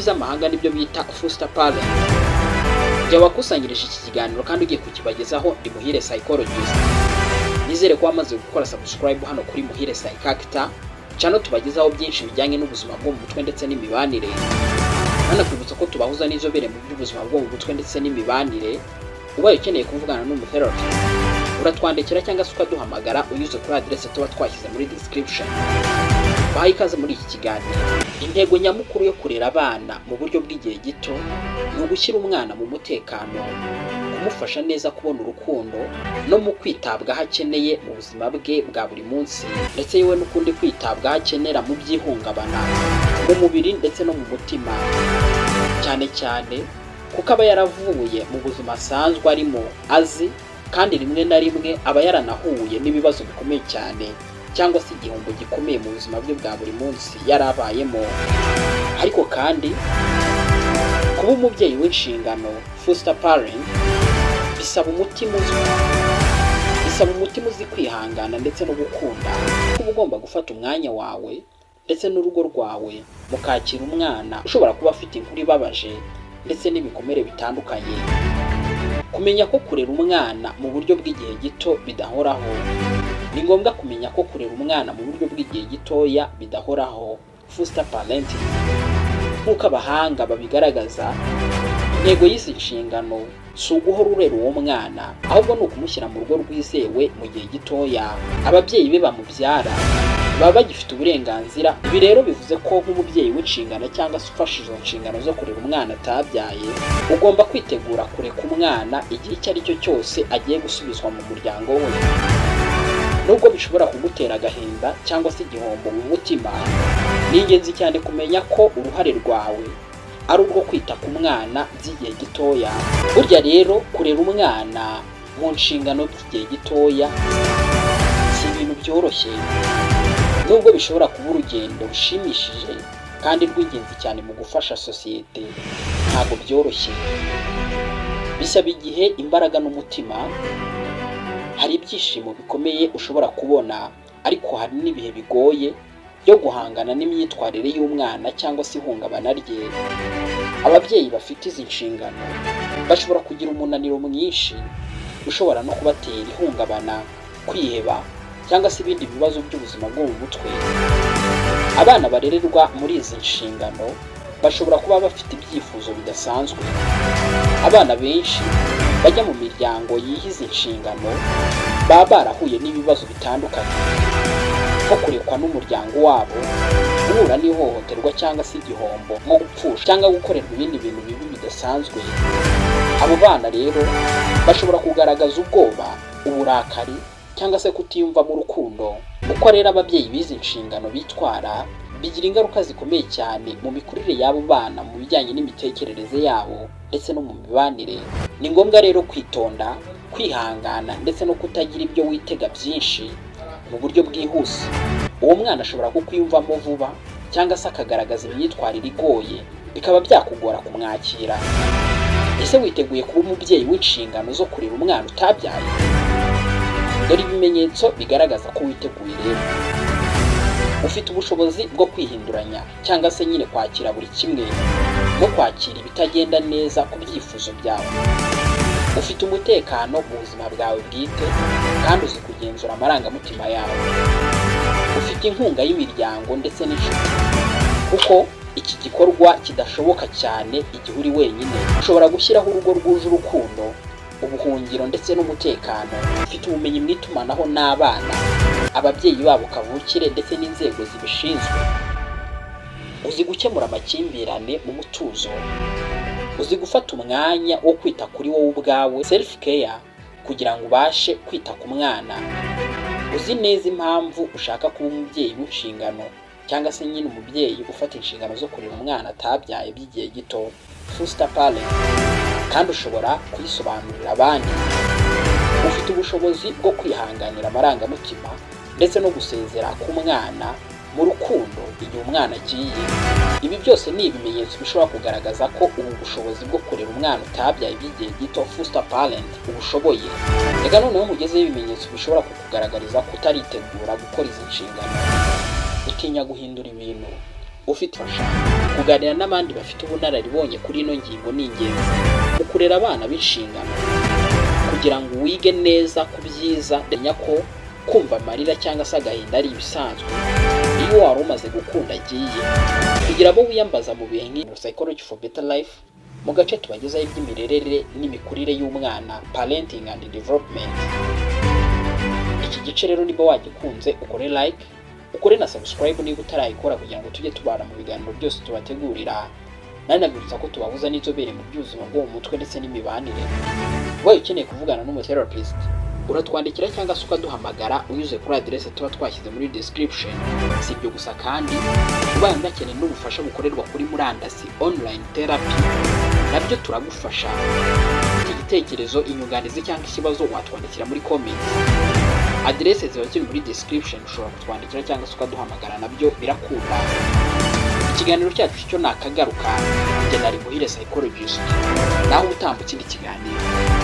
z'amahanga nibyo bita foster parent. Jya wakusanyirije iki kiganiro kandi ugiye kukibagezaho ndi Muhire Psychologist. Nizere ko wamaze gukora subscribe hano kuri Muhire Psychactor channel, tubagezaho byinshi bijyanye n'ubuzima bwo mu mutwe ndetse n'imibanire. Nanakwibutsa ko tubahuza n'inzobere mu by'ubuzima bwo mu mutwe ndetse n'imibanire. Ubaye ukeneye kuvugana n'umutherapist, uratwandikira cyangwa se ukaduhamagara unyuze kuri aderese tuba twashyize muri description. Bahaye ikaze muri iki kiganiro. Intego nyamukuru yo kurera abana mu buryo bw'igihe gito ni ugushyira umwana mu mutekano, kumufasha neza kubona urukundo no mu kwitabwaho akeneye mu buzima bwe bwa buri munsi, ndetse yewe n'ukundi kwitabwaho akenera mu by'ihungabana, mu mubiri ndetse no mu mutima, cyane cyane kuko aba yaravuye mu buzima asanzwe arimo azi, kandi rimwe na rimwe aba yaranahuye n'ibibazo bikomeye cyane cyangwa se igihombo gikomeye mu buzima bwe bwa buri munsi yari abayemo. Ariko kandi kuba umubyeyi w'inshingano, foster parent, bisaba umutima uzi kwihangana ndetse no gukunda, kuba ugomba gufata umwanya wawe ndetse n'urugo rwawe mukakira umwana ushobora kuba afite inkuru ibabaje ndetse n'ibikomere bitandukanye. Kumenya ko kurera umwana mu buryo bw'igihe gito bidahoraho. Ni ngombwa kumenya ko kurera umwana mu buryo bw'igihe gitoya bidahoraho, foster parenting. Nk'uko abahanga babigaragaza, intego y'izi nshingano si uguhora urera uwo mwana, ahubwo ni ukumushyira mu rugo rwizewe mu gihe gitoya. Ababyeyi be bamubyara baba bagifite uburenganzira. Ibi rero bivuze ko nk'umubyeyi w'inshingano cyangwa se ufashe izo nshingano zo kurera umwana atabyaye, ugomba kwitegura kureka umwana igihe icyo ari cyo cyose agiye gusubizwa mu muryango we. Nubwo bishobora kugutera agahinda cyangwa se igihombo mu mutima, ni ingenzi cyane kumenya ko uruhare rwawe ari urwo kwita ku mwana by'igihe gitoya. Burya rero kurera umwana mu nshingano by'igihe gitoya si ibintu byoroshye. Nubwo bishobora kuba urugendo rushimishije kandi rw'ingenzi cyane mu gufasha sosiyete, ntabwo byoroshye. Bisaba igihe, imbaraga n'umutima. Hari ibyishimo bikomeye ushobora kubona, ariko hari n'ibihe bigoye byo guhangana n'imyitwarire y'umwana cyangwa se ihungabana rye. Ababyeyi bafite izi nshingano bashobora kugira umunaniro mwinshi ushobora no kubatera ihungabana, kwiheba cyangwa se ibindi bibazo by'ubuzima bwo mu mutwe. Abana barererwa muri izi nshingano bashobora kuba bafite ibyifuzo bidasanzwe. Abana benshi bajya mu miryango yiha izi nshingano baba barahuye n'ibibazo bitandukanye, nko kurekwa n'umuryango wabo, guhura n'ihohoterwa cyangwa se igihombo nko gupfusha cyangwa gukorerwa ibindi bintu bibi bidasanzwe. Abo bana rero bashobora kugaragaza ubwoba, uburakari cyangwa se kutiyumvamo urukundo. Uko rero ababyeyi b'izi nshingano bitwara bigira ingaruka zikomeye cyane mu mikurire y'abo bana, mu bijyanye n'imitekerereze yabo ndetse no mu mibanire. Ni ngombwa rero kwitonda, kwihangana ndetse no kutagira ibyo witega byinshi mu buryo bwihuse. Uwo mwana ashobora kukwiyumvamo vuba cyangwa se akagaragaza imyitwarire igoye, bikaba byakugora kumwakira. Ese witeguye kuba umubyeyi w'inshingano zo kurera umwana utabyaye? Dore ibimenyetso bigaragaza ko witeguye rero. Ufite ubushobozi bwo kwihinduranya cyangwa se nyine kwakira buri kimwe no kwakira ibitagenda neza ku byifuzo byawe. Ufite umutekano mu buzima bwawe bwite kandi uzi kugenzura amarangamutima yawe. Ufite inkunga y'imiryango ndetse n'inshuti, kuko iki gikorwa kidashoboka cyane igihe uri wenyine. Ushobora gushyiraho urugo rwuje urukundo, ubuhungiro ndetse n'umutekano. Ufite ubumenyi mu itumanaho n'abana, ababyeyi babo kavukire ndetse n'inzego zibishinzwe. Uzi gukemura amakimbirane mu mutuzo. Uzi gufata umwanya wo kwita kuri wowe ubwawe, self care, kugira ngo ubashe kwita ku mwana. Uzi neza impamvu ushaka kuba umubyeyi w'inshingano cyangwa se nyine umubyeyi ufata inshingano zo kurera umwana atabyaye by'igihe gito, foster parent, kandi ushobora kuyisobanurira abandi. Ufite ubushobozi bwo kwihanganira amarangamutima ndetse no gusezera ku mwana mu rukundo igihe umwana agiye. Ibi byose ni ibimenyetso bishobora kugaragaza ko ubu bushobozi bwo kurera umwana utabyaye by'igihe gito, foster parent, ubushoboye. Reka noneho mugezeho ibimenyetso bishobora kukugaragariza ko utaritegura gukora izi nshingano. Utinya guhindura ibintu. Ufite fasha kuganira n'abandi bafite ubunararibonye kuri ino ngingo ni ingenzi mu kurera abana b'inshingano, kugira ngo wige neza ku byiza. Menya ko kumva amarira cyangwa se agahinda ari ibisanzwe iyo wari umaze gukunda agiye. Kugira abo wiyambaza mu bihe nk'ibi. Psychology for Better Life, mu gace tubagezaho iby'imirerere n'imikurire y'umwana, parenting and development. Iki gice rero niba wagikunze, ukore like, ukore na subscribe niba utarayikora, kugira ngo tujye tubana mu biganiro byose tubategurira. Nanabibutsa ko tubahuza n'inzobere mu by'ubuzima bwo mu mutwe ndetse n'imibanire. Ubaye ukeneye kuvugana n'umutherapist, uratwandikira cyangwa se ukaduhamagara unyuze kuri aderese tuba twashyize muri description. Si ibyo gusa kandi, ubaye unakeneye n'ubufasha bukorerwa kuri murandasi, online therapy, nabyo turagufasha. Ufite igitekerezo, inyunganizi cyangwa ikibazo, watwandikira muri comment. Aderese ziba ziri muri description. Ushobora kutwandikira cyangwa se ukaduhamagara, nabyo birakunda. Ikiganiro cyacu cyo nakagaruka. Njye nari Muhire Psychologist, naho ubutaha mu kindi kiganiro.